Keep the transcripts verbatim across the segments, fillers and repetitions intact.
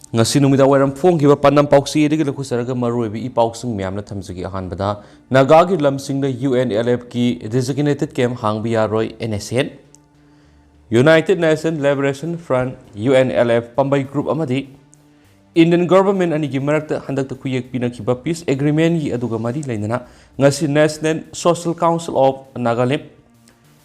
ꯉꯁꯤ ꯅꯨꯃꯤꯗꯥꯡ ꯋꯥꯏꯔꯝ ꯐꯣꯡꯈꯤꯕ ꯄꯥꯟꯗꯝ ꯄꯥꯎꯆꯦꯗꯒꯤ ꯂꯧꯊꯖꯔꯒ ꯃꯔꯨꯑꯣꯏꯕ ꯏ ꯄꯥꯎꯁꯤꯡ ꯃꯌꯥꯝꯅ ꯊꯝꯖꯒꯦ꯫ ꯑꯍꯥꯟꯕꯗ, ꯅꯥꯒꯥꯒꯤ ꯂꯝꯁꯤꯡꯗ ꯌꯨ ꯑꯦꯟ ꯑꯦꯜ ꯑꯦꯐꯀꯤ designated camp ꯍꯥꯡꯕ ꯌꯥꯔꯣꯏ, N S N. United Nation Liberation Front, U N L F, ꯄꯥꯝꯕꯩ group ꯑꯃꯗꯤ Indian government ꯑꯅꯤꯒꯤ ꯃꯔꯛꯇ ꯍꯟꯗꯛꯇ ꯈꯨꯌꯦꯛ ꯄꯤꯅꯈꯤꯕ peace agreementꯒꯤ ꯑꯗꯨꯒ ꯃꯔꯤ ꯂꯩꯅꯅ ꯉꯁꯤ National Social Council of Nagalim,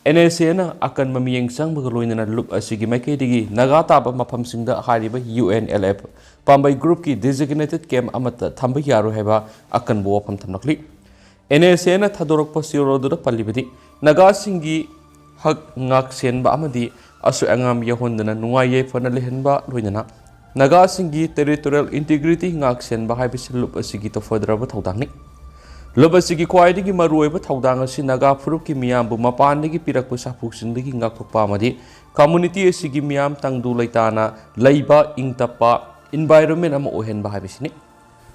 N S ꯑꯦꯅ ꯑꯀꯟꯕ ꯃꯤꯠꯌꯦꯡ ꯆꯪꯕꯒ ꯂꯣꯏꯅꯅ ꯂꯨꯞ ꯑꯁꯤꯒꯤ ꯃꯥꯏꯀꯩꯗꯒꯤ ꯅꯥꯒꯥ ꯇꯥꯕ ꯃꯐꯝꯁꯤꯡꯗ ꯍꯥꯏꯔꯤꯕ ꯌꯨ ꯑꯦꯟ ꯑꯦꯜ ꯑꯦꯐ ꯄꯥꯝꯕꯩ groupꯀꯤ designated camp ꯑꯃꯠꯇ ꯊꯝꯕ ꯌꯥꯔꯣꯏ ꯍꯥꯏꯕ ꯑꯀꯟꯕ ꯋꯥꯐꯝ ꯊꯝꯂꯛꯂꯤ꯫ ꯑꯦꯟ ꯑꯦꯁ ꯑꯦꯅ ꯊꯥꯗꯣꯔꯛꯄ ꯆꯦꯔꯣꯜ ꯑꯗꯨꯗ ꯄꯜꯂꯤꯕꯗꯤ, ꯅꯥꯒꯥꯁꯤꯡꯒꯤ ꯍꯛ ꯉꯥꯛꯁꯦꯟꯕ ꯑꯃꯗꯤ ꯑꯁꯣꯏ ꯑꯉꯥꯝ ꯌꯥꯎꯍꯟꯗꯅ ꯅꯨꯡꯉꯥꯏ ꯌꯥꯏꯐꯅ ꯂꯩꯍꯟꯕ, ꯂꯣꯏꯅꯅ ꯅꯥꯒꯥꯁꯤꯡꯒꯤ territorial integrity ꯉꯥꯛꯁꯦꯟꯕ ꯍꯥꯏꯕꯁꯤ ꯂꯨꯞ ꯑꯁꯤꯒꯤ ꯇꯧꯐꯗ꯭ꯔꯕ ꯊꯧꯗꯥꯡꯅꯤ꯫ ꯂꯨꯞ ꯑꯁꯤꯒꯤ ꯈ꯭ꯋꯥꯏꯗꯒꯤ ꯃꯔꯨꯑꯣꯏꯕ ꯊꯧꯗꯥꯡ ꯑꯁꯤ ꯅꯥꯒꯥ ꯐꯨꯔꯨꯞꯀꯤ ꯃꯤꯌꯥꯝꯕꯨ ꯃꯄꯥꯟꯗꯒꯤ ꯄꯤꯔꯛꯄ ꯁꯥꯐꯨꯁꯤꯡꯗꯒꯤ ꯉꯥꯛꯊꯣꯛꯄ ꯑꯃꯗꯤ community ꯑꯁꯤꯒꯤ ꯃꯤꯌꯥꯝ ꯇꯪꯗꯨ ꯂꯩꯇꯥꯅ ꯂꯩꯕ, ꯏꯪ ꯇꯞꯄ environment ꯑꯃ ꯑꯣꯏꯍꯟꯕ ꯍꯥꯏꯕꯁꯤꯅꯤ꯫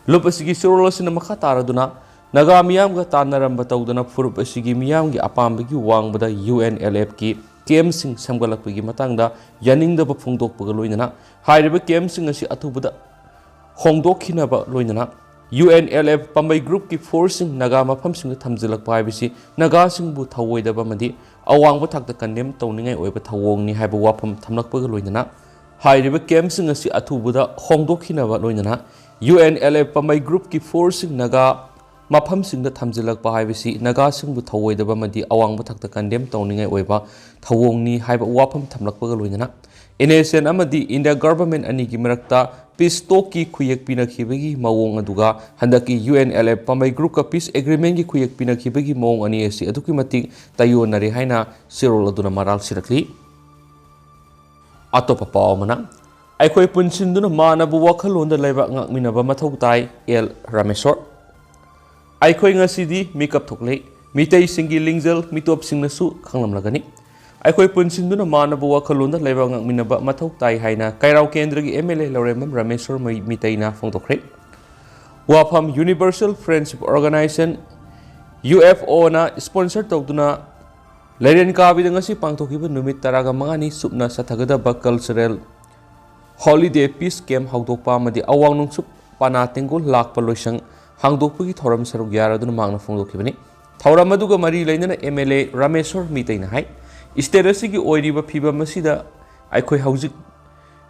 ꯂꯨꯞ ꯑꯁꯤꯒꯤ ꯆꯦꯔꯣꯜ ꯑꯁꯤꯅ ꯃꯈꯥ ꯇꯥꯔꯗꯨꯅ ꯅꯥꯒꯥ ꯃꯤꯌꯥꯝꯒ ꯇꯥꯟꯅꯔꯝꯕ ꯇꯧꯗꯅ ꯐꯨꯔꯨꯞ ꯑꯁꯤꯒꯤ ꯃꯤꯌꯥꯝꯒꯤ ꯑꯄꯥꯝꯕꯒꯤ ꯋꯥꯡꯃꯗ ꯌꯨ ꯑꯦꯟ ꯑꯦꯜ ꯑꯦꯐꯀꯤ campꯁꯤꯡ ꯁꯦꯝꯒꯠꯂꯛꯄꯒꯤ ꯃꯇꯥꯡꯗ ꯌꯥꯅꯤꯡꯗꯕ ꯐꯣꯡꯗꯣꯛꯄꯒ ꯂꯣꯏꯅꯅ ꯍꯥꯏꯔꯤꯕ campꯁꯤꯡ ꯑꯁꯤ ꯑꯊꯨꯕꯗ ꯍꯣꯡꯗꯣꯛꯈꯤꯅꯕ, ꯂꯣꯏꯅꯅ ꯌꯨ ꯑꯦꯟ ꯑꯦꯜ ꯑꯦꯐ ꯄꯥꯝꯕꯩ groupꯀꯤ forceꯁꯤꯡ ꯅꯥꯒꯥ ꯃꯐꯝꯁꯤꯡꯗ ꯊꯝꯖꯤꯜꯂꯛꯄ ꯍꯥꯏꯕꯁꯤ ꯅꯥꯒꯥꯁꯤꯡꯕꯨ ꯊꯧꯑꯣꯏꯗꯕ ꯑꯃꯗꯤ ꯑꯋꯥꯡꯕ ꯊꯥꯛꯇ condemn ꯇꯧꯅꯤꯡꯉꯥꯏ ꯑꯣꯏꯕ ꯊꯧꯑꯣꯡꯅꯤ ꯍꯥꯏꯕ ꯋꯥꯐꯝ ꯊꯝꯂꯛꯄꯒ ꯂꯣꯏꯅꯅ ꯍꯥꯏꯔꯤꯕ campꯁꯤꯡ ꯑꯁꯤ ꯑꯊꯨꯕꯗ ꯍꯣꯡꯗꯣꯛꯈꯤꯅꯕ, ꯂꯣꯏꯅꯅ ꯌꯨ ꯑꯦꯟ ꯑꯦꯜ ꯑꯦꯐ ꯄꯥꯝꯕꯩ groupꯀꯤ forceꯁꯤꯡ ꯅꯥꯒꯥ ꯃꯐꯝꯁꯤꯡꯗ ꯊꯝꯖꯤꯜꯂꯛꯄ ꯍꯥꯏꯕꯁꯤ ꯅꯥꯒꯥꯁꯤꯡꯕꯨ ꯊꯧꯑꯣꯏꯗꯕ ꯑꯃꯗꯤ ꯑꯋꯥꯡꯕ ꯊꯥꯛꯇ condemn ꯇꯧꯅꯤꯡꯉꯥꯏ ꯑꯣꯏꯕ ꯊꯧꯑꯣꯡꯅꯤ ꯍꯥꯏꯕ ꯋꯥꯐꯝ ꯊꯝꯂꯛꯄꯒ ꯂꯣꯏꯅꯅ ꯑꯦꯟ ꯑꯦꯁ ꯑꯦꯟ ꯑꯃꯗꯤ India government ꯑꯅꯤꯒꯤ ꯃꯔꯛꯇ peace talkꯀꯤ ꯈꯨꯌꯦꯛ ꯄꯤꯅꯈꯤꯕꯒꯤ ꯃꯑꯣꯡ ꯑꯗꯨꯒ ꯍꯟꯗꯛꯀꯤ ꯌꯨ ꯑꯦꯟ ꯑꯦꯜ ꯑꯦꯐ ꯄꯥꯝꯕꯩ groupꯀ peace agreementꯀꯤ ꯈꯨꯌꯦꯛ ꯄꯤꯅꯈꯤꯕꯒꯤ ꯃꯑꯣꯡ ꯑꯅꯤ ꯑꯁꯤ ꯑꯗꯨꯛꯀꯤ ꯃꯇꯤꯛ ꯇꯥꯏꯑꯣꯟꯅꯔꯦ ꯍꯥꯏꯅ ꯆꯦꯔꯣꯜ ꯑꯗꯨꯅ ꯃꯔꯥꯜ ꯁꯤꯔꯛꯂꯤ꯫ ꯑꯇꯣꯞꯄ ꯄꯥꯎ ꯑꯃꯅ, ꯑꯩꯈꯣꯏ ꯄꯨꯟꯁꯤꯟꯗꯨꯅ ꯃꯥꯟꯅꯕ ꯋꯥꯈꯜꯂꯣꯟꯗ ꯂꯩꯕ ꯉꯥꯛꯃꯤꯟꯅꯕ ꯃꯊꯧ ꯇꯥꯏ, ꯑꯦꯜ ꯔꯥꯃꯦꯁꯣꯔ꯫ ꯑꯩꯈꯣꯏ ꯉꯁꯤꯗꯤ ꯃꯤꯀꯞ ꯊꯣꯛꯂꯦ, ꯃꯤꯇꯩꯁꯤꯡꯒꯤ ꯂꯤꯡꯖꯦꯜ ꯃꯤꯇꯣꯞꯁꯤꯡꯅꯁꯨ ꯈꯪꯂꯝꯂꯒꯅꯤ꯫ ꯑꯩꯈꯣꯏ ꯄꯨꯟꯁꯤꯟꯗꯨꯅ ꯃꯥꯟꯅꯕ ꯋꯥꯈꯜꯂꯣꯟꯗ ꯂꯩꯕ ꯉꯥꯛꯃꯤꯟꯅꯕ ꯃꯊꯧ ꯇꯥꯏ ꯍꯥꯏꯅ ꯀꯩꯔꯥꯎ ꯀꯦꯟꯗ꯭ꯔꯒꯤ ꯑꯦꯝ ꯑꯦꯜ ꯑꯦ ꯂꯧꯔꯦꯝꯕꯝ ꯔꯥꯃꯦꯁꯣꯔ ꯃꯩ-, ꯃꯤꯇꯩꯅ ꯐꯣꯡꯗꯣꯛꯈ꯭ꯔꯦ꯫ ꯋꯥꯐꯝ, Universal Friendship Organization, U F ꯑꯣꯅ sponsor ꯇꯧꯗꯨꯅ ꯂꯩꯔꯦꯟ ꯀꯥꯕꯤꯗ ꯉꯁꯤ ꯄꯥꯡꯊꯣꯛꯈꯤꯕ ꯅꯨꯃꯤꯠ ꯇꯔꯥꯒ ꯃꯉꯥꯅꯤ ꯆꯨꯞꯅ ꯆꯠꯊꯒꯗꯕ cultural Holiday Peace Camp ꯍꯧꯗꯣꯛꯄ ꯑꯃꯗꯤ ꯑꯋꯥꯡ ꯅꯣꯡꯆꯨꯞ ꯄꯅꯥ ꯇꯦꯡꯒꯣꯜ ꯂꯥꯛꯄ ꯂꯣꯏꯁꯪ ꯍꯥꯡꯗꯣꯛꯄꯒꯤ ꯊꯧꯔꯝ ꯁꯔꯨꯛ ꯌꯥꯔꯗꯨꯅ ꯃꯍꯥꯛꯅ ꯐꯣꯡꯗꯣꯛꯈꯤꯕꯅꯤ꯫ ꯊꯧꯔꯝ ꯑꯗꯨꯒ ꯃꯔꯤ ꯂꯩꯅꯅ M L A Rameshwor ꯃꯤꯇꯩꯅ high, state ꯑꯁꯤꯒꯤ ꯑꯣꯏꯔꯤꯕ ꯐꯤꯕꯝ ꯑꯁꯤꯗ ꯑꯩꯈꯣꯏ ꯍꯧꯖꯤꯛ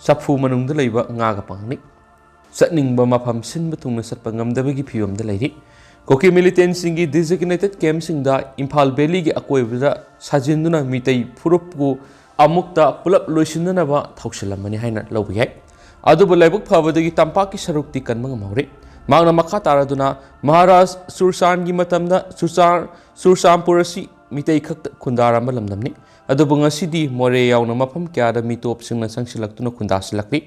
ꯆꯐꯨ ꯃꯅꯨꯡꯗ ꯂꯩꯕ ꯉꯥꯒ ꯄꯥꯡꯅꯤ꯫ ꯆꯠꯅꯤꯡꯕ ꯃꯐꯝ ꯁꯤꯟꯕ ꯊꯨꯡꯅ ꯆꯠꯄ ꯉꯝꯗꯕꯒꯤ ꯐꯤꯕꯝꯗ ꯂꯩꯔꯤ꯫ ꯀꯨꯀꯤ militantꯁꯤꯡꯒꯤ designated campꯁꯤꯡꯗ ꯏꯝꯐꯥꯜ valleyꯒꯤ ꯑꯀꯣꯏꯕꯗ ꯁꯥꯖꯤꯟꯗꯨꯅ ꯃꯤꯇꯩ ꯐꯨꯔꯨꯞꯄꯨ ꯑꯃꯨꯛꯇ ꯄꯨꯂꯞ ꯂꯣꯏꯁꯤꯟꯅꯅꯕ ꯊꯧꯁꯤꯜꯂꯝꯕꯅꯤ ꯍꯥꯏꯅ ꯂꯧꯕ ꯌꯥꯏ꯫ ꯑꯗꯨꯕꯨ ꯂꯥꯏꯕꯛ ꯐꯕꯗꯒꯤ ꯇꯝꯄꯥꯛꯀꯤ ꯁꯔꯨꯛꯇꯤ ꯀꯟꯕ ꯉꯝꯍꯧꯔꯤ꯫ ꯃꯍꯥꯛꯅ ꯃꯈꯥ ꯇꯥꯔꯗꯨꯅ ꯃꯍꯥꯔꯥꯖ ꯆꯨꯔꯆꯥꯟꯒꯤ ꯃꯇꯝꯗ ꯆꯨꯔꯆꯥꯟ, ꯆꯨꯔꯆꯥꯟꯄꯨꯔ ꯑꯁꯤ ꯃꯤꯇꯩ ꯈꯛꯇ ꯈꯨꯟꯗꯥꯔꯝꯕ ꯂꯝꯗꯝꯅꯤ꯫ ꯑꯗꯨꯕꯨ ꯉꯁꯤꯗꯤ ꯃꯣꯔꯦ ꯌꯥꯎꯅ ꯃꯐꯝ ꯀꯌꯥꯗ ꯃꯤꯇꯣꯞꯁꯤꯡꯅ ꯆꯪꯁꯤꯜꯂꯛꯇꯨꯅ ꯈꯨꯟꯗꯥꯁꯤꯜꯂꯛꯂꯤ꯫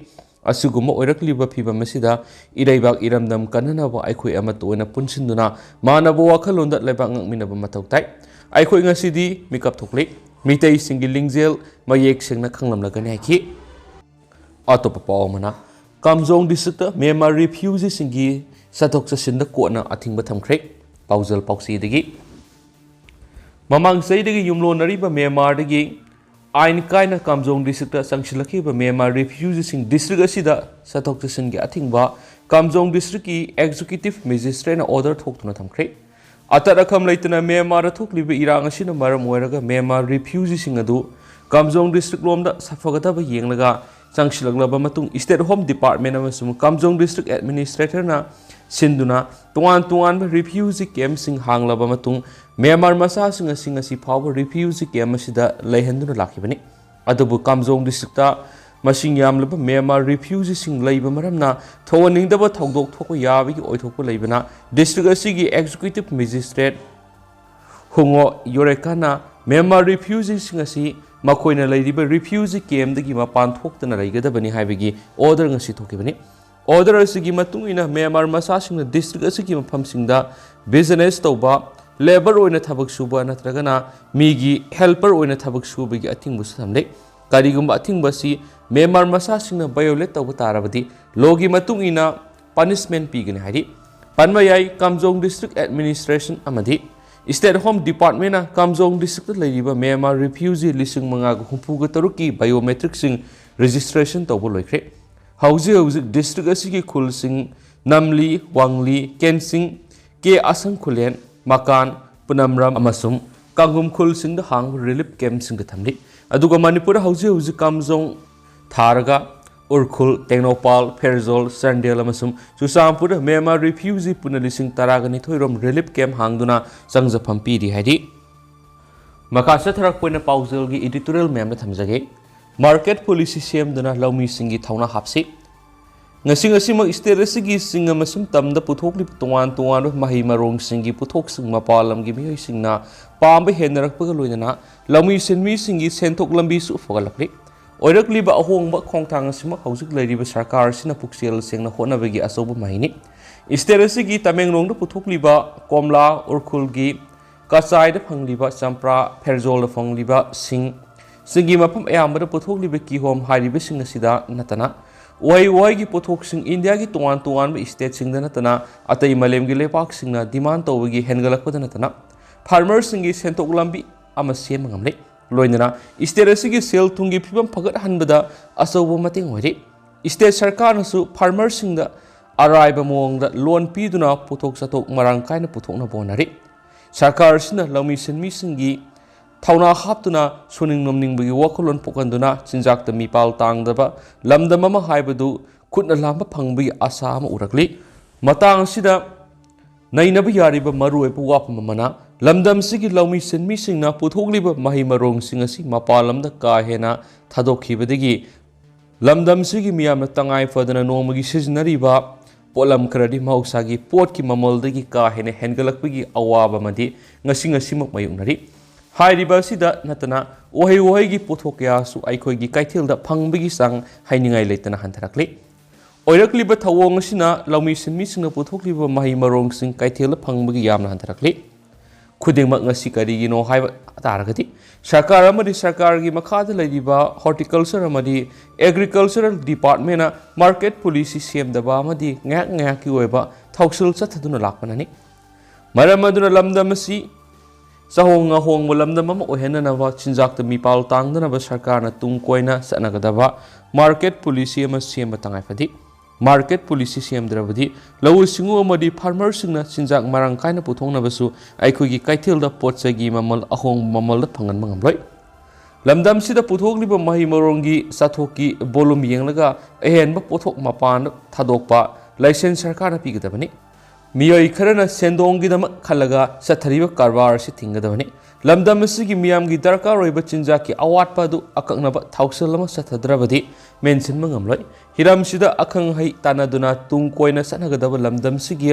ꯑꯁꯤꯒꯨꯝꯕ ꯑꯣꯏꯔꯛꯂꯤꯕ ꯐꯤꯕꯝ ꯑꯁꯤꯗ ꯏꯔꯩꯕꯥꯛ ꯏꯔꯝꯗꯝ ꯀꯟꯅꯅꯕ ꯑꯩꯈꯣꯏ ꯑꯃꯠꯇ ꯑꯣꯏꯅ ꯄꯨꯟꯁꯤꯟꯗꯨꯅ ꯃꯥꯟꯅꯕ ꯋꯥꯈꯜꯂꯣꯟꯗ ꯂꯩꯕꯥꯛ ꯉꯥꯛꯃꯤꯟꯅꯕ ꯃꯊꯧ ꯇꯥꯏ꯫ ꯑꯩꯈꯣꯏ ꯉꯁꯤꯗꯤ ꯃꯤꯀꯞ ꯊꯣꯛꯂꯤ꯫ ꯃꯤꯇꯩꯁꯤꯡꯒꯤ ꯂꯤꯡꯖꯦꯜ ꯃꯌꯦꯛ ꯁꯦꯡꯅ ꯈꯪꯂꯝꯂꯒꯅꯤ ꯍꯥꯏꯈꯤ꯫ ꯑꯇꯣꯞꯄ ꯄꯥꯎ ꯑꯃꯅ, ꯀꯥꯝꯖꯣꯡ districtꯇ ꯃ꯭ꯌꯥꯟꯃꯥꯔ refugeeꯁꯤꯡꯒꯤ ꯆꯠꯊꯣꯛ ꯆꯠꯁꯤꯟꯗ ꯀꯣꯔꯠꯅ ꯑꯊꯤꯡꯕ ꯊꯝꯈ꯭ꯔꯦ꯫ ꯄꯥꯎꯖꯦꯜ ꯄꯥꯎꯆꯦꯗꯒꯤ꯫ ꯃꯃꯥꯡ ꯆꯍꯤꯗꯒꯤ ꯌꯨꯝꯂꯣꯟꯅꯔꯤꯕ ꯃ꯭ꯌꯥꯟꯃꯥꯔꯗꯒꯤ ꯑꯥꯏꯟ ꯀꯥꯏꯅ ꯀꯥꯝꯖꯣꯡ districtꯇ ꯆꯪꯁꯤꯜꯂꯛꯈꯤꯕ ꯃ꯭ꯌꯥꯟꯃꯥꯔ refugeeꯁꯤꯡ district ꯑꯁꯤꯗ ꯆꯠꯊꯣꯛ ꯆꯠꯁꯤꯟꯒꯤ ꯑꯊꯤꯡꯕ ꯀꯥꯝꯖꯣꯡ districtꯀꯤ executive magistrateꯅ order ꯊꯣꯛꯇꯨꯅ ꯊꯝꯈ꯭ꯔꯦ꯫ ꯑꯇꯠ ꯑꯈꯝ ꯂꯩꯇꯅ ꯃ꯭ꯌꯥꯟꯃꯥꯔꯗ ꯊꯣꯛꯂꯤꯕ ꯏꯔꯥꯡ ꯑꯁꯤꯅ ꯃꯔꯝ ꯑꯣꯏꯔꯒ ꯃ꯭ꯌꯥꯟꯃꯥꯔ refugeeꯁꯤꯡ ꯑꯗꯨ ꯀꯥꯝꯖꯣꯡ district ꯂꯣꯝꯗ ꯁꯥꯐꯒꯗꯕ ꯌꯦꯡꯂꯒ ꯆꯪꯁꯤꯜꯂꯛꯂꯕ ꯃꯇꯨꯡ, State Home Department ꯑꯃꯁꯨꯡ ꯀꯥꯝꯖꯣꯡ district administratorꯅ ꯁꯤꯟꯗꯨꯅ ꯇꯣꯉꯥꯟ ꯇꯣꯉꯥꯟꯕ refugee campꯁꯤꯡ ꯍꯥꯡꯂꯕ ꯃꯇꯨꯡ, ꯃ꯭ꯌꯥꯟꯃꯥꯔ ꯃꯆꯥꯁꯤꯡ ꯑꯁꯤ ꯉꯁꯤ ꯐꯥꯎꯕ refugee camp ꯑꯁꯤꯗ ꯂꯩꯍꯟꯗꯨꯅ ꯂꯥꯛꯈꯤꯕꯅꯤ꯫ ꯑꯗꯨꯕꯨ ꯀꯥꯝꯖꯣꯡ districtꯇ ꯃꯁꯤꯡ ꯌꯥꯝꯂꯕ ꯃ꯭ꯌꯥꯟꯃꯥꯔ refugeeꯁꯤꯡ ꯂꯩꯕ ꯃꯔꯝꯅ ꯊꯣꯛꯍꯟꯅꯤꯡꯗꯕ ꯊꯧꯗꯣꯛ ꯊꯣꯛꯄ ꯌꯥꯕꯒꯤ ꯑꯣꯏꯊꯣꯛꯄ ꯂꯩꯕꯅ, district ꯑꯁꯤꯒꯤ executive magistrate ꯍꯨꯉꯣ ꯌꯣꯔꯦꯀꯥꯅ ꯃ꯭ꯌꯥꯟꯃꯥꯔ refugeeꯁꯤꯡ ꯑꯁꯤ ꯃꯈꯣꯏꯅ ꯂꯩꯔꯤꯕ refugee campꯗꯒꯤ ꯃꯄꯥꯟ ꯊꯣꯛꯇꯅ ꯂꯩꯒꯗꯕꯅꯤ ꯍꯥꯏꯕꯒꯤ order ꯉꯁꯤ ꯊꯣꯛꯈꯤꯕꯅꯤ꯫ Order ꯑꯁꯤꯒꯤ ꯃꯇꯨꯡ ꯏꯟꯅ ꯃ꯭ꯌꯥꯟꯃꯥꯔ ꯃꯆꯥꯁꯤꯡꯅ district ꯑꯁꯤꯒꯤ ꯃꯐꯝꯁꯤꯡꯗ business ꯇꯧꯕ, labour ꯑꯣꯏꯅ ꯊꯕꯛ ꯁꯨꯕ ꯅꯠꯇ꯭ꯔꯒꯅ ꯃꯤꯒꯤ helper ꯑꯣꯏꯅ ꯊꯕꯛ ꯁꯨꯕꯒꯤ ꯑꯊꯤꯡꯕꯁꯨ ꯊꯝꯂꯦ꯫ ꯀꯔꯤꯒꯨꯝꯕ ꯑꯊꯤꯡꯕ ꯑꯁꯤ ꯃ꯭ꯌꯥꯟꯃꯥꯔ ꯃꯆꯥꯁꯤꯡꯅ violate ꯇꯧꯕ ꯇꯥꯔꯕꯗꯤ, lawꯒꯤ ꯃꯇꯨꯡ ꯏꯟꯅ punishment ꯄꯤꯒꯅꯤ ꯍꯥꯏꯔꯤ꯫ ꯄꯟꯕ ꯌꯥꯏ, ꯀꯥꯝꯖꯣꯡ district administration ꯑꯃꯗꯤ State Home Departmentꯅ ꯀꯥꯝꯖꯣꯡ districtꯇ ꯂꯩꯔꯤꯕ ꯃ꯭ꯌꯥꯟꯃꯥꯔ refugee ꯂꯤꯁꯤꯡ ꯃꯉꯥꯒ ꯍꯨꯝꯐꯨꯒ ꯇꯔꯨꯛꯀꯤ biometricꯁꯤꯡ registration ꯇꯧꯕ ꯂꯣꯏꯈ꯭ꯔꯦ꯫ ꯍꯧꯖꯤꯛ ꯍꯧꯖꯤꯛ district ꯑꯁꯤꯒꯤ ꯈꯨꯜꯁꯤꯡ ꯅꯝꯂꯤ, ꯋꯥꯡꯂꯤ, ꯀꯦꯟꯁꯤꯡ, ꯀꯦ ꯑꯁꯪ ꯈꯨꯂꯦꯟ, ꯃꯀꯥꯟ, ꯄꯨꯅꯝꯔꯝ ꯑꯃꯁꯨꯡ ꯀꯥꯡꯒꯨꯝ ꯈꯨꯜꯁꯤꯡꯗ ꯍꯥꯡꯕ relief campꯁꯤꯡꯗ ꯊꯝꯂꯤ꯫ ꯑꯗꯨꯒ ꯃꯅꯤꯄꯨꯔꯗ ꯍꯧꯖꯤꯛ ꯍꯧꯖꯤꯛ ꯀꯥꯝꯖꯣꯡ, ꯊꯥꯔꯒ, ꯎꯔꯈꯨꯜ, ꯇꯦꯡꯅꯧꯄꯥꯜ, ꯐꯦꯔꯖꯣꯜ, ꯆꯥꯟꯗꯦꯜ ꯑꯃꯁꯨꯡ ꯆꯨꯔꯆꯥꯟꯄꯨꯔꯗ ꯃ꯭ꯌꯥꯟꯃꯥꯔ refugee ꯄꯨꯟꯅ ꯂꯤꯁꯤꯡ ꯇꯔꯥꯒ ꯅꯤꯊꯣꯏ ꯔꯣꯝ relief camp ꯍꯥꯡꯗꯨꯅ ꯆꯪꯖꯐꯝ ꯄꯤꯔꯤ ꯍꯥꯏꯔꯤ꯫ ꯃꯈꯥ ꯆꯠꯊꯔꯛꯄ ꯑꯣꯏꯅ ꯄꯥꯎꯖꯦꯜꯒꯤ editorial ꯃꯌꯥꯝꯗ ꯊꯝꯖꯒꯦ꯫ Market policy ꯁꯦꯝꯗꯨꯅ ꯂꯧꯃꯤꯁꯤꯡꯒꯤ ꯊꯧꯅꯥ ꯍꯥꯞꯁꯤ꯫ ꯉꯁꯤ ꯉꯁꯤꯃꯛ state ꯑꯁꯤꯒꯤ ꯆꯤꯡ ꯑꯃꯁꯨꯡ ꯇꯝꯗ ꯄꯨꯊꯣꯛꯂꯤꯕ ꯇꯣꯉꯥꯟ ꯇꯣꯉꯥꯟꯕ ꯃꯍꯩ ꯃꯔꯣꯡꯁꯤꯡꯒꯤ ꯄꯣꯠꯊꯣꯛꯁꯤꯡ ꯃꯄꯥꯟ ꯂꯝꯒꯤ ꯃꯤꯑꯣꯏꯁꯤꯡꯅ ꯄꯥꯝꯕ ꯍꯦꯟꯅꯔꯛꯄꯒ ꯂꯣꯏꯅꯅ ꯂꯧꯃꯤ ꯁꯤꯟꯃꯤꯁꯤꯡꯒꯤ ꯁꯦꯟꯊꯣꯛ ꯂꯝꯕꯤꯁꯨ ꯐꯒꯠꯂꯛꯂꯤ꯫ ꯑꯣꯏꯔꯛꯂꯤꯕ ꯑꯍꯣꯡꯕ ꯈꯣꯡꯊꯥꯡ ꯑꯁꯤꯃꯛ ꯍꯧꯖꯤꯛ ꯂꯩꯔꯤꯕ ꯁꯔꯀꯥꯔ ꯑꯁꯤꯅ ꯄꯨꯛꯆꯦꯜ ꯁꯦꯡꯅ ꯍꯣꯠꯅꯕꯒꯤ ꯑꯆꯧꯕ ꯃꯍꯩꯅꯤ꯫ State ꯑꯁꯤꯒꯤ ꯇꯃꯦꯡꯂꯣꯡꯗ ꯄꯨꯊꯣꯛꯂꯤꯕ ꯀꯣꯝꯂꯥ, ꯎꯔꯈꯨꯜꯒꯤ ꯀꯆꯥꯏꯗ ꯐꯪꯂꯤꯕ ꯆꯝꯄ꯭ꯔꯥ, ꯐꯦꯔꯖꯣꯜꯗ ꯐꯪꯂꯤꯕ ꯁꯤꯡ, ꯆꯤꯡꯒꯤ ꯃꯐꯝ ꯑꯌꯥꯝꯕꯗ ꯄꯨꯊꯣꯛꯂꯤꯕ ꯀꯤꯍꯣꯝ ꯍꯥꯏꯔꯤꯕꯁꯤꯡ ꯑꯁꯤꯗ ꯅꯠꯇꯅ, ꯎꯍꯩ ꯋꯥꯍꯩꯒꯤ ꯄꯣꯠꯊꯣꯛꯁꯤꯡ ꯏꯟꯗꯤꯌꯥꯒꯤ ꯇꯣꯉꯥꯟ ꯇꯣꯉꯥꯟꯕ stateꯁꯤꯡꯗ ꯅꯠꯇꯅ ꯑꯇꯩ ꯃꯥꯂꯦꯝꯒꯤ ꯂꯩꯕꯥꯛꯁꯤꯡꯅ demand ꯇꯧꯕꯒꯤ ꯍꯦꯟꯒꯠꯂꯛꯄꯗ ꯅꯠꯇꯅ, farmerꯁꯤꯡꯒꯤ ꯁꯦꯟꯊꯣꯛ ꯂꯝꯕꯤ ꯑꯃ ꯁꯦꯝꯕ ꯉꯝꯂꯦ꯫ ꯂꯣꯏꯅꯅ state ꯑꯁꯤꯒꯤ ꯁꯦꯜ ꯊꯨꯝꯒꯤ ꯐꯤꯕꯝ ꯐꯒꯠꯍꯟꯕꯗ ꯑꯆꯧꯕ ꯃꯇꯦꯡ ꯑꯣꯏꯔꯤ꯫ State ꯁꯔꯀꯥꯔꯅꯁꯨ farmerꯁꯤꯡꯗ ꯑꯔꯥꯏꯕ ꯃꯑꯣꯡꯗ loan ꯄꯤꯗꯨꯅ ꯄꯣꯠꯊꯣꯛ ꯆꯥꯊꯣꯛ ꯃꯔꯥꯡ ꯀꯥꯏꯅ ꯄꯨꯊꯣꯛꯅꯕ ꯍꯣꯠꯅꯔꯤ꯫ ꯁꯔꯀꯥꯔ ꯑꯁꯤꯅ ꯂꯧꯃꯤ ꯁꯤꯟꯃꯤꯁꯤꯡꯒꯤ ꯊꯧꯅꯥ ꯍꯥꯞꯇꯨꯅ ꯁꯨꯅꯤꯡ ꯅꯣꯝꯅꯤꯡꯕꯒꯤ ꯋꯥꯈꯜꯂꯣꯟ ꯄꯣꯛꯍꯟꯗꯨꯅ ꯆꯤꯟꯖꯥꯛꯇ ꯃꯤꯄꯥꯜ ꯇꯥꯡꯗꯕ ꯂꯝꯗꯝ ꯑꯃ ꯍꯥꯏꯕꯗꯨ ꯈꯨꯠꯅ ꯂꯥꯝꯕ ꯐꯪꯕꯒꯤ ꯑꯁꯥ ꯑꯃ ꯎꯔꯛꯂꯤ꯫ ꯃꯇꯥꯡ ꯑꯁꯤꯗ ꯅꯩꯅꯕ ꯌꯥꯔꯤꯕ ꯃꯔꯨꯑꯣꯏꯕ ꯋꯥꯐꯝ ꯑꯃꯅ, ꯂꯝꯗꯝꯁꯤꯒꯤ ꯂꯧꯃꯤ ꯁꯤꯟꯃꯤꯁꯤꯡꯅ ꯄꯨꯊꯣꯛꯂꯤꯕ ꯃꯍꯩ ꯃꯔꯣꯡꯁꯤꯡ ꯑꯁꯤ ꯃꯄꯥꯟ ꯂꯝꯗ ꯀꯥ ꯍꯦꯟꯅ ꯊꯥꯗꯣꯛꯈꯤꯕꯗꯒꯤ ꯂꯝꯗꯝꯁꯤꯒꯤ ꯃꯤꯌꯥꯝꯅ ꯇꯉꯥꯏ ꯐꯗꯅ ꯅꯣꯡꯃꯒꯤ ꯁꯤꯖꯤꯟꯅꯔꯤꯕ ꯄꯣꯠꯂꯝ ꯈꯔꯗꯤ ꯃꯍꯧꯁꯥꯒꯤ ꯄꯣꯠꯀꯤ ꯃꯃꯜꯗꯒꯤ ꯀꯥ ꯍꯦꯟꯅ ꯍꯦꯟꯒꯠꯂꯛꯄꯒꯤ ꯑꯋꯥꯕ ꯑꯃꯗꯤ ꯉꯁꯤ ꯉꯁꯤꯃꯛ ꯃꯥꯌꯣꯛꯅꯔꯤ꯫ ꯍꯥꯏꯔꯤꯕ ꯑꯁꯤꯗ ꯅꯠꯇꯅ ꯎꯍꯩ ꯋꯥꯍꯩꯒꯤ ꯄꯣꯠꯊꯣꯛ ꯀꯌꯥꯁꯨ ꯑꯩꯈꯣꯏꯒꯤ ꯀꯩꯊꯦꯜꯗ ꯐꯪꯕꯒꯤ ꯆꯥꯡ ꯍꯥꯏꯅꯤꯡꯉꯥꯏ ꯂꯩꯇꯅ ꯍꯟꯊꯔꯛꯂꯤ꯫ ꯑꯣꯏꯔꯛꯂꯤꯕ ꯊꯧꯑꯣꯡ ꯑꯁꯤꯅ ꯂꯧꯃꯤ ꯁꯤꯟꯃꯤꯁꯤꯡꯅ ꯄꯨꯊꯣꯛꯂꯤꯕ ꯃꯍꯩ ꯃꯔꯣꯡꯁꯤꯡ ꯀꯩꯊꯦꯜꯗ ꯐꯪꯕꯒꯤ ꯌꯥꯝꯅ ꯍꯟꯊꯔꯛꯂꯤ꯫ ꯈꯨꯗꯤꯡꯃꯛ ꯉꯁꯤ ꯀꯔꯤꯒꯤꯅꯣ ꯍꯥꯏꯕ ꯇꯥꯔꯒꯗꯤ, ꯁꯔꯀꯥꯔ ꯑꯃꯗꯤ ꯁꯔꯀꯥꯔꯒꯤ ꯃꯈꯥꯗ ꯂꯩꯔꯤꯕ horticulture ꯑꯃꯗꯤ agricultural departmentꯅ market policy ꯁꯦꯝꯗꯕ ꯑꯃꯗꯤ ꯉꯥꯏꯍꯥꯛ ꯉꯥꯏꯍꯥꯛꯀꯤ ꯑꯣꯏꯕ ꯊꯧꯁꯤꯜ ꯆꯠꯊꯗꯨꯅ ꯂꯥꯛꯄꯅꯅꯤ꯫ ꯃꯔꯝ ꯑꯗꯨꯅ ꯂꯝꯗꯝ ꯑꯁꯤ ꯆꯥꯍꯣꯡ ꯉꯥꯍꯣꯡꯕ ꯂꯝꯗꯝ ꯑꯃ ꯑꯣꯏꯍꯟꯅꯅꯕ ꯆꯤꯟꯖꯥꯛꯇ ꯃꯤꯄꯥꯜ ꯇꯥꯡꯗꯅꯕ ꯁꯔꯀꯥꯔꯅ ꯇꯨꯡ ꯀꯣꯏꯅ ꯆꯠꯅꯒꯗꯕ ꯃꯥꯔꯀꯦꯠ ꯄꯣꯂꯤꯁꯤ ꯑꯃ ꯁꯦꯝꯕ ꯇꯉꯥꯏ ꯐꯗꯦ꯫ ꯃꯥꯔꯀꯦꯠ ꯄꯣꯂꯤꯁꯤ ꯁꯦꯝꯗ꯭ꯔꯕꯗꯤ ꯂꯧꯎ ꯁꯤꯡꯎ ꯑꯃꯗꯤ ꯐꯥꯔꯃꯔꯁꯤꯡꯅ ꯆꯤꯟꯖꯥꯛ ꯃꯔꯥꯡ ꯀꯥꯏꯅ ꯄꯨꯊꯣꯛꯅꯕꯁꯨ ꯑꯩꯈꯣꯏꯒꯤ ꯀꯩꯊꯦꯜꯗ ꯄꯣꯠ ꯆꯩꯒꯤ ꯃꯃꯜ ꯑꯍꯣꯡꯕ ꯃꯃꯜꯗ ꯐꯪꯍꯟꯕ ꯉꯝꯂꯣꯏ꯫ ꯂꯝꯗꯝꯁꯤꯗ ꯄꯨꯊꯣꯛꯂꯤꯕ ꯃꯍꯩ ꯃꯔꯣꯡꯒꯤ ꯆꯥꯊꯣꯛꯀꯤ ꯕꯣꯂꯨꯝ ꯌꯦꯡꯂꯒ ꯑꯍꯦꯟꯕ ꯄꯣꯠꯊꯣꯛ ꯃꯄꯥꯟꯗ ꯊꯥꯗꯣꯛꯄ ꯂꯥꯏꯁꯦꯟꯁ ꯁꯔꯀꯥꯔꯅ ꯄꯤꯒꯗꯕꯅꯤ꯫ ꯃꯤꯑꯣꯏ ꯈꯔꯅ ꯁꯦꯟꯗꯣꯡꯒꯤꯗꯃꯛ ꯈꯜꯂꯒ ꯆꯠꯊꯔꯤꯕ ꯀꯔꯕꯥꯔ ꯑꯁꯤ ꯊꯤꯡꯒꯗꯕꯅꯤ꯫ ꯂꯝꯗꯝ ꯑꯁꯤꯒꯤ ꯃꯤꯌꯥꯝꯒꯤ ꯗꯔꯀꯥꯔ ꯑꯣꯏꯕ ꯆꯤꯟꯖꯥꯛꯀꯤ ꯑꯋꯥꯠꯄ ꯑꯗꯨ ꯑꯀꯛꯅꯕ ꯊꯧꯁꯤꯜ ꯑꯃ ꯆꯠꯊꯗ꯭ꯔꯕꯗꯤ ꯃꯦꯟꯁꯤꯟꯕ ꯉꯝꯂꯣꯏ꯫ ꯍꯤꯔꯝꯁꯤꯗ ꯑꯈꯪ ꯑꯍꯩ ꯇꯥꯟꯅꯗꯨꯅ ꯇꯨꯡ ꯀꯣꯏꯅ ꯆꯠꯅꯒꯗꯕ ꯂꯝꯗꯝꯁꯤꯒꯤ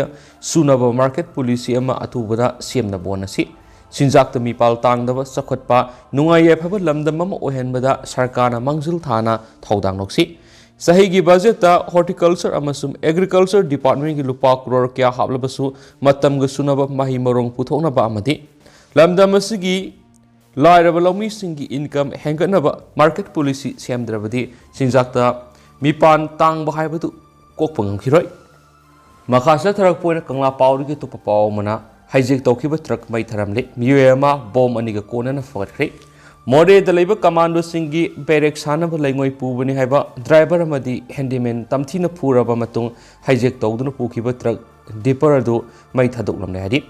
ꯆꯨꯅꯕ ꯃꯥꯔꯀꯦꯠ ꯄꯣꯂꯤꯁꯤ ꯑꯃ ꯑꯊꯨꯕꯗ ꯁꯦꯝꯅꯕ ꯍꯣꯠꯅꯁꯤ꯫ ꯆꯤꯟꯖꯥꯛꯇ ꯃꯤꯄꯥꯜ ꯇꯥꯡꯗꯕ, ꯆꯥꯎꯈꯠꯄ, ꯅꯨꯡꯉꯥꯏ ꯌꯥꯏꯐꯕ ꯂꯝꯗꯝ ꯑꯃ ꯑꯣꯏꯍꯟꯕꯗ ꯁꯔꯀꯥꯔꯅ ꯃꯥꯡꯖꯤꯜ ꯊꯥꯅ ꯊꯧꯗꯥꯡ ꯂꯧꯁꯤ꯫ ꯆꯍꯤꯒꯤ ꯕꯖꯦꯠꯇ ꯍꯣꯔꯇꯤꯀꯜꯆꯔ ꯑꯃꯁꯨꯡ ꯑꯦꯒ꯭ꯔꯤꯀꯜꯆꯔ ꯗꯤꯄꯥꯔꯠꯃꯦꯟꯒꯤ ꯂꯨꯄꯥ ꯀ꯭ꯔꯣꯔ ꯀꯌꯥ ꯍꯥꯞꯂꯕꯁꯨ ꯃꯇꯝꯒ ꯆꯨꯅꯕ ꯃꯍꯩ ꯃꯔꯣꯡ ꯄꯨꯊꯣꯛꯅꯕ ꯑꯃꯗꯤ ꯂꯝꯗꯝ ꯑꯁꯤꯒꯤ ꯂꯥꯏꯔꯕ ꯂꯧꯃꯤꯁꯤꯡꯒꯤ ꯏꯟꯀꯝ ꯍꯦꯟꯒꯠꯅꯕ ꯃꯥꯔꯀꯦꯠ ꯄꯣꯂꯤꯁꯤ ꯁꯦꯝꯗ꯭ꯔꯕꯗꯤ ꯆꯤꯟꯖꯥꯛꯇ ꯃꯤꯄꯥꯟ ꯇꯥꯡꯕ ꯍꯥꯏꯕꯗꯨ ꯀꯣꯛꯄ ꯉꯝꯈꯤꯔꯣꯏ꯫ ꯃꯈꯥ ꯆꯠꯊꯔꯛꯄ ꯑꯣꯏꯅ ꯀꯪꯂꯥ ꯄꯥꯎꯗꯒꯤ ꯑꯇꯣꯞꯄ ꯄꯥꯎ ꯑꯃꯅ ꯍꯥꯏꯖꯦꯛ ꯇꯧꯈꯤꯕ ꯇ꯭ꯔꯛ ꯃꯩ ꯊꯥꯔꯝꯂꯦ꯫ ꯃꯤꯑꯣꯏ ꯑꯃ ꯕꯣꯝ ꯑꯅꯤꯒ ꯀꯣꯟꯅꯅ ꯐꯒꯠꯈ꯭ꯔꯦ꯫ ꯃꯣꯔꯦꯗ ꯂꯩꯕ ꯀꯃꯥꯟꯗꯣꯁꯤꯡꯒꯤ ꯕꯦꯔꯦꯛ ꯁꯥꯟꯅꯕ ꯂꯩꯉꯣꯏ ꯄꯨꯕꯅꯤ ꯍꯥꯏꯕ ꯗ꯭ꯔꯥꯏꯚꯔ ꯑꯃꯗꯤ ꯍꯦꯟꯗꯤꯃꯦꯟ ꯇꯝꯊꯤꯅ ꯐꯨꯔꯕ ꯃꯇꯨꯡ ꯍꯥꯏꯖꯦꯛ ꯇꯧꯗꯨꯅ ꯄꯨꯈꯤꯕ ꯇ꯭ꯔꯛ ꯗꯤꯄꯔ ꯑꯗꯨ ꯃꯩ ꯊꯥꯗꯣꯛꯂꯝꯂꯦ ꯍꯥꯏꯔꯤ꯫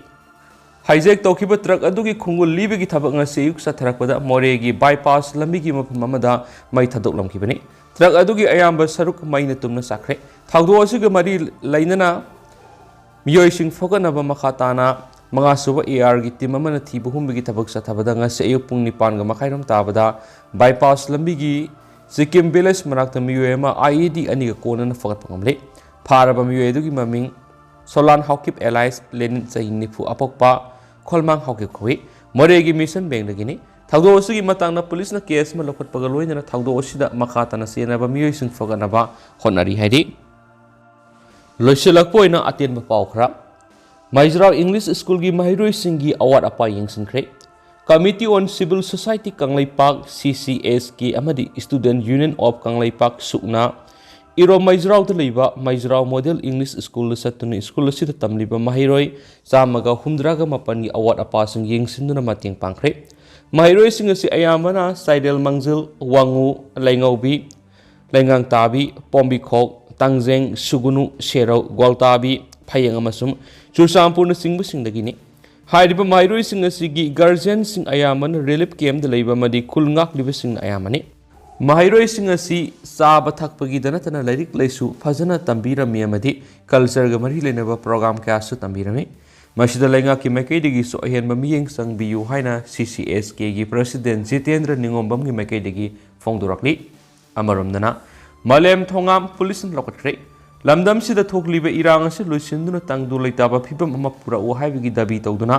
ꯍꯥꯏꯖꯦꯛ ꯇꯧꯈꯤꯕ ꯇ꯭ꯔꯛ ꯑꯗꯨꯒꯤ ꯈꯣꯡꯒꯨꯜ ꯂꯤꯕꯒꯤ ꯊꯕꯛ ꯉꯁꯤ ꯑꯌꯨꯛ ꯆꯠꯊꯔꯛꯄꯗ ꯃꯣꯔꯦꯒꯤ ꯕꯥꯏꯄꯥꯁ ꯂꯝꯕꯤꯒꯤ ꯃꯐꯝ ꯑꯃꯗ ꯃꯩ ꯊꯥꯗꯣꯛꯂꯝꯈꯤꯕꯅꯤ꯫ ꯇ꯭ꯔꯛ ꯑꯗꯨꯒꯤ ꯑꯌꯥꯝꯕ ꯁꯔꯨꯛ ꯃꯩꯅ ꯇꯨꯝꯅ ꯆꯥꯛꯈ꯭ꯔꯦ꯫ ꯊꯧꯗꯣꯛ ꯑꯁꯤꯒ ꯃꯔꯤ ꯂꯩꯅꯅ ꯃꯤꯑꯣꯏꯁꯤꯡ ꯐꯒꯠꯅꯕ ꯃꯈꯥ ꯇꯥꯅ ꯃꯉꯥꯁꯨꯕ ꯑꯦ ꯑꯥꯔꯒꯤ ꯇꯤꯝ ꯑꯃꯅ ꯊꯤꯕ ꯍꯨꯝꯕꯒꯤ ꯊꯕꯛ ꯆꯠꯊꯕꯗ ꯉꯁꯤ ꯑꯌꯨꯛ ꯄꯨꯡ ꯅꯤꯄꯥꯟꯒ ꯃꯈꯥꯏꯔꯣꯝ ꯇꯥꯕꯗ ꯕꯥꯏꯄꯥꯁ ꯂꯝꯕꯤꯒꯤ ꯁꯤꯛꯀꯤꯝ ꯚꯤꯂꯦꯖ ꯃꯅꯥꯛꯇ ꯃꯤꯑꯣꯏ ꯑꯃ ꯑꯥꯏ ꯏ ꯗꯤ ꯑꯅꯤꯒ ꯀꯣꯟꯅꯅ ꯐꯒꯠꯄ ꯉꯝꯂꯦ꯫ ꯐꯥꯔꯕ ꯃꯤꯑꯣꯏ ꯑꯗꯨꯒꯤ ꯃꯃꯤꯡ ꯁꯣꯂꯥꯟ ꯍꯥꯎꯀꯤꯞ ꯑꯦꯂꯥꯏꯁ ꯂꯦꯅꯤꯟ, ꯆꯍꯤ ꯅꯤꯐꯨ, ꯑꯄꯣꯛꯄ ꯈꯣꯜꯃꯥꯡ ꯍꯥꯎꯀꯤꯞ ꯀꯧꯏ꯫ ꯃꯣꯔꯦꯒꯤ ꯃꯤꯁꯟ ꯕꯦꯡꯗꯒꯤꯅꯤ꯫ ꯊꯧꯗꯣꯛ ꯑꯁꯤꯒꯤ ꯃꯇꯥꯡꯗ ꯄꯨꯂꯤꯁꯅ ꯀꯦꯁ ꯑꯃ ꯂꯧꯈꯠꯄꯒ ꯂꯣꯏꯅꯅ ꯊꯧꯗꯣꯛ ꯑꯁꯤꯗ ꯃꯈꯥ ꯇꯥꯅ ꯆꯦꯟꯅꯕ ꯃꯤꯑꯣꯏꯁꯤꯡ ꯐꯒꯠꯅꯕ ꯍꯣꯠꯅꯔꯤ ꯍꯥꯏꯔꯤ꯫ ꯂꯣꯏꯁꯤꯜꯂꯛꯄ ꯑꯣꯏꯅ ꯑꯇꯦꯟꯕ ꯄꯥꯎ ꯈꯔ꯫ ꯃꯩꯖ꯭ꯔꯥꯎ ꯏꯪꯂꯤꯁ ꯁ꯭ꯀꯨꯜꯒꯤ ꯃꯍꯩꯔꯣꯏꯁꯤꯡꯒꯤ ꯑꯋꯥꯠ ꯑꯄꯥ ꯌꯦꯡꯁꯤꯟꯈ꯭ꯔꯦ꯫ Committee on Civil Society Kangleipak, ꯁꯤ ꯁꯤ ꯑꯦꯁ ꯀꯦ, ꯑꯃꯗꯤ Student Union of ꯀꯪꯂꯩꯄꯥꯛ, ꯁꯨꯛꯅ ꯏꯔꯣꯝ ꯃꯩꯖ꯭ꯔꯥꯎꯗ ꯂꯩꯕ ꯃꯩꯖ꯭ꯔꯥꯎ ꯃꯣꯗꯦꯜ ꯏꯪꯂꯤꯁ ꯁ꯭ꯀꯨꯜꯗ ꯆꯠꯇꯨꯅ ꯁ꯭ꯀꯨꯜ ꯑꯁꯤꯗ ꯇꯝꯂꯤꯕ ꯃꯍꯩꯔꯣꯏ ꯆꯥꯝꯃꯒ ꯍꯨꯝꯗ꯭ꯔꯥꯒ ꯃꯥꯄꯟꯒꯤ ꯑꯋꯥꯠ ꯑꯄꯥꯁꯤꯡ ꯌꯦꯡꯁꯤꯟꯗꯨꯅ ꯃꯇꯦꯡ ꯄꯥꯡꯈ꯭ꯔꯦ꯫ ꯃꯍꯩꯔꯣꯏꯁꯤꯡ ꯑꯁꯤ ꯑꯌꯥꯝꯕꯅ ꯆꯥꯏꯔꯦꯜ ꯃꯥꯡꯖꯤꯜ, ꯋꯥꯉꯨ, ꯂꯩꯉꯧꯕꯤ, ꯂꯩꯉꯥꯡꯇꯥꯕꯤ, ꯄꯣꯝꯕꯤꯈꯣꯛ, ꯇꯥꯡꯖꯦꯡ, ꯁꯨꯒꯨꯅꯨ, ꯁꯦꯔꯧ, ꯒ꯭ꯋꯥꯜꯇꯥꯕꯤ, ꯐꯌꯦꯡ ꯑꯃꯁꯨꯡ ꯆꯨꯔꯆꯥꯟꯄꯨꯔꯅꯆꯤꯡꯕꯁꯤꯡꯗꯒꯤꯅꯤ꯫ ꯍꯥꯏꯔꯤꯕ ꯃꯍꯩꯔꯣꯏꯁꯤꯡ ꯑꯁꯤꯒꯤ ꯒꯥꯔꯖꯤꯌꯟꯁꯤꯡ ꯑꯌꯥꯝꯕꯅ ꯔꯤꯂꯤꯐ ꯀꯦꯝꯞꯇ ꯂꯩꯕ ꯑꯃꯗꯤ ꯈꯨꯜ ꯉꯥꯛꯂꯤꯕꯁꯤꯡꯅ ꯑꯌꯥꯝꯕꯅꯤ꯫ ꯃꯍꯩꯔꯣꯏꯁꯤꯡ ꯑꯁꯤ ꯆꯥꯕ ꯊꯛꯄꯒꯤꯗ ꯅꯠꯇꯅ ꯂꯥꯏꯔꯤꯛ ꯂꯥꯏꯁꯨ ꯐꯖꯅ ꯇꯝꯕꯤꯔꯝꯃꯤ ꯑꯃꯗꯤ ꯀꯜꯆꯔꯒ ꯃꯔꯤ ꯂꯩꯅꯕ ꯄ꯭ꯔꯣꯒ꯭ꯔꯥꯝ ꯀꯌꯥꯁꯨ ꯇꯝꯕꯤꯔꯝꯃꯤ꯫ ꯃꯁꯤꯗ ꯂꯩꯉꯥꯛꯀꯤ ꯃꯥꯏꯀꯩꯗꯒꯤꯁꯨ ꯑꯍꯦꯟꯕ ꯃꯤꯠꯌꯦꯡ ꯆꯪꯕꯤꯌꯨ ꯍꯥꯏꯅ ꯁꯤ ꯁꯤ ꯑꯦꯁ ꯀꯦꯒꯤ ꯄ꯭ꯔꯁꯤꯗꯦꯟ ꯖꯤꯇꯦꯟꯗ꯭ꯔ ꯅꯤꯉꯣꯝꯕꯝꯒꯤ ꯃꯥꯏꯀꯩꯗꯒꯤ ꯐꯣꯡꯗꯣꯔꯛꯂꯤ꯫ ꯑꯃꯔꯣꯝꯗꯅ, ꯃꯥꯂꯦꯝ ꯊꯣꯉꯥꯝ ꯄꯨꯂꯤꯁꯅ ꯂꯧꯈꯠꯈ꯭ꯔꯦ꯫ ꯂꯝꯗꯝꯁꯤꯗ ꯊꯣꯛꯂꯤꯕ ꯏꯔꯥꯡ ꯑꯁꯤ ꯂꯣꯏꯁꯤꯟꯗꯨꯅ ꯇꯪꯗꯨ ꯂꯩꯇꯥꯕ ꯐꯤꯕꯝ ꯑꯃ ꯄꯨꯔꯛꯎ ꯍꯥꯏꯕꯒꯤ ꯗꯥꯕꯤ ꯇꯧꯗꯨꯅ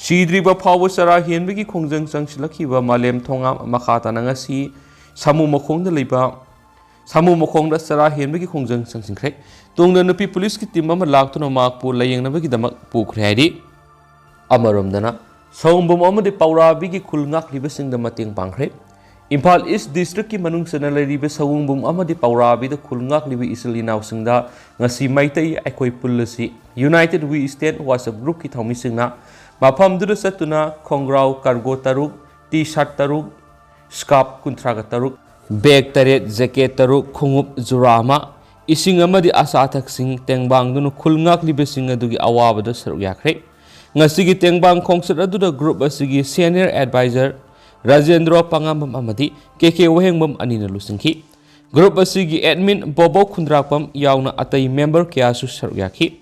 ꯁꯤꯗ꯭ꯔꯤꯕ ꯐꯥꯎꯕ ꯆꯔꯥ ꯍꯦꯟꯕꯒꯤ ꯈꯣꯡꯖꯪ ꯆꯪꯁꯤꯜꯂꯛꯈꯤꯕ ꯃꯥꯂꯦꯝ ꯊꯣꯉꯥꯝ ꯃꯈꯥ ꯇꯥꯅ ꯉꯁꯤ ꯁꯥꯃꯨ ꯃꯈꯣꯡꯗ ꯂꯩꯕ, ꯁꯥꯃꯨ ꯃꯈꯣꯡꯗ ꯆꯔꯥ ꯍꯦꯟꯕꯒꯤ ꯈꯣꯡꯖꯪ ꯆꯪꯁꯤꯟꯈ꯭ꯔꯦ꯫ ꯇꯨꯡꯗ ꯅꯨꯄꯤ ꯄꯨꯂꯤꯁꯀꯤ ꯇꯤꯝ ꯑꯃ ꯂꯥꯛꯇꯨꯅ ꯃꯍꯥꯛꯄꯨ ꯂꯥꯌꯦꯡꯅꯕꯒꯤꯗꯃꯛ ꯄꯨꯈ꯭ꯔꯦ ꯍꯥꯏꯔꯤ꯫ ꯑꯃꯔꯣꯝꯗꯅ, ꯁꯑꯣꯝꯕꯨꯡ ꯑꯃꯗꯤ ꯄꯧꯔꯥꯕꯤꯒꯤ ꯈꯨꯜ ꯉꯥꯛꯂꯤꯕꯁꯤꯡꯗ ꯃꯇꯦꯡ ꯄꯥꯡꯈ꯭ꯔꯦ꯫ ꯏꯝꯐꯥꯜ ꯏꯁ ꯗꯤꯁꯇ꯭ꯔꯤꯛꯀꯤ ꯃꯅꯨꯡ ꯆꯟꯅ ꯂꯩꯔꯤꯕ ꯁꯑꯣꯝꯕꯨꯡ ꯑꯃꯗꯤ ꯄꯧꯔꯥꯕꯤꯗ ꯈꯨꯜ ꯉꯥꯛꯂꯤꯕ ꯏꯆꯤꯜ ꯏꯅꯥꯎꯁꯤꯡꯗ ꯉꯁꯤ ꯃꯩꯇꯩ ꯑꯩꯈꯣꯏ ꯄꯨꯜꯂꯁꯤ United We Stand WhatsApp groupꯀꯤ ꯊꯧꯃꯤꯁꯤꯡꯅ ꯃꯐꯝꯗꯨꯗ ꯆꯠꯇꯨꯅ ꯈꯣꯡꯒ꯭ꯔꯥꯎ ꯀꯥꯔꯒꯣ ꯇꯔꯨꯛ, ꯇꯤ ꯁꯥꯔꯠ ꯇꯔꯨꯛ, ꯁ꯭ꯀꯥꯔꯞ ꯀꯨꯟꯊ꯭ꯔꯥꯒ ꯇꯔꯨꯛ, ꯕꯦꯒ ꯇꯔꯦꯠ, ꯖꯦꯀꯦꯠ ꯇꯔꯨꯛ, ꯈꯣꯡꯎꯞ ꯖꯨꯔꯥ ꯑꯃ, ꯏꯁꯤꯡ ꯑꯃꯗꯤ ꯑꯆꯥ ꯑꯊꯛꯁꯤꯡ ꯇꯦꯡꯕꯥꯡꯗꯨꯅ ꯈꯨꯜ ꯉꯥꯛꯂꯤꯕꯁꯤꯡ ꯑꯗꯨꯒꯤ ꯑꯋꯥꯕꯗ ꯁꯔꯨꯛ ꯌꯥꯈ꯭ꯔꯦ꯫ ꯉꯁꯤꯒꯤ ꯇꯦꯡꯕꯥꯡ ꯈꯣꯡꯆꯠ ꯑꯗꯨꯗ ꯒ꯭ꯔꯨꯞ ꯑꯁꯤꯒꯤ ꯁꯦꯅꯤꯌꯔ ꯑꯦꯗꯚꯥꯏꯖꯔ ꯔꯥꯖꯦꯟꯗ꯭ꯔꯣ ꯄꯥꯉꯥꯝꯕꯝ ꯑꯃꯗꯤ ꯀꯦ ꯀꯦ ꯋꯥꯍꯦꯡꯕꯝ ꯑꯅꯤꯅ ꯂꯨꯆꯤꯡꯈꯤ꯫ ꯒ꯭ꯔꯨꯞ ꯑꯁꯤꯒꯤ ꯑꯦꯗꯃꯤꯟ ꯕꯣꯕꯣ ꯈꯨꯟꯗ꯭ꯔꯥꯛꯄꯝ ꯌꯥꯎꯅ ꯑꯇꯩ ꯃꯦꯝꯕꯔ ꯀꯌꯥꯁꯨ ꯁꯔꯨꯛ ꯌꯥꯈꯤ꯫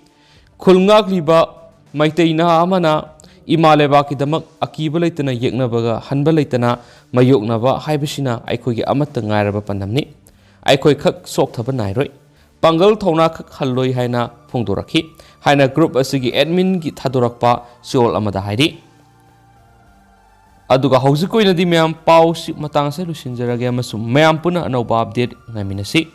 ꯈꯨꯜ ꯉꯥꯛꯂꯤꯕ ꯃꯩꯇꯩ ꯅꯍꯥ ꯑꯃꯅ ꯏꯃꯥ ꯂꯩꯕꯥꯛꯀꯤꯗꯃꯛ ꯑꯀꯤꯕ ꯂꯩꯇꯅ ꯌꯦꯛꯅꯕꯒ ꯍꯟꯕ ꯂꯩꯇꯅ ꯃꯥꯌꯣꯛꯅꯕ ꯍꯥꯏꯕꯁꯤꯅ ꯑꯩꯈꯣꯏꯒꯤ ꯑꯃꯠꯇ ꯉꯥꯏꯔꯕ ꯄꯥꯟꯗꯝꯅꯤ꯫ ꯑꯩꯈꯣꯏ ꯈꯛ ꯆꯣꯛꯊꯕ ꯅꯥꯏꯔꯣꯏ, ꯄꯥꯡꯒꯜ ꯊꯧꯅꯥ ꯈꯛ ꯍꯜꯂꯣꯏ ꯍꯥꯏꯅ ꯐꯣꯡꯗꯣꯔꯛꯈꯤ ꯍꯥꯏꯅ ꯒ꯭ꯔꯨꯞ ꯑꯁꯤꯒꯤ ꯑꯦꯗꯃꯤꯟꯒꯤ ꯊꯥꯗꯣꯔꯛꯄ ꯆꯦꯔꯣꯜ ꯑꯃꯗ ꯍꯥꯏꯔꯤ꯫ ꯑꯗꯨꯒ ꯍꯧꯖꯤꯛꯀꯤ ꯑꯣꯏꯅꯗꯤ ꯃꯌꯥꯝ ꯄꯥꯎꯁꯤ ꯃꯇꯥꯡ ꯑꯁꯤꯗ ꯂꯣꯏꯁꯤꯟꯖꯔꯒꯦ ꯑꯃꯁꯨꯡ ꯃꯌꯥꯝ ꯄꯨꯟꯅ ꯑꯅꯧꯕ ꯑꯞꯗꯦꯠ ꯉꯥꯏꯃꯤꯟꯅꯁꯤ꯫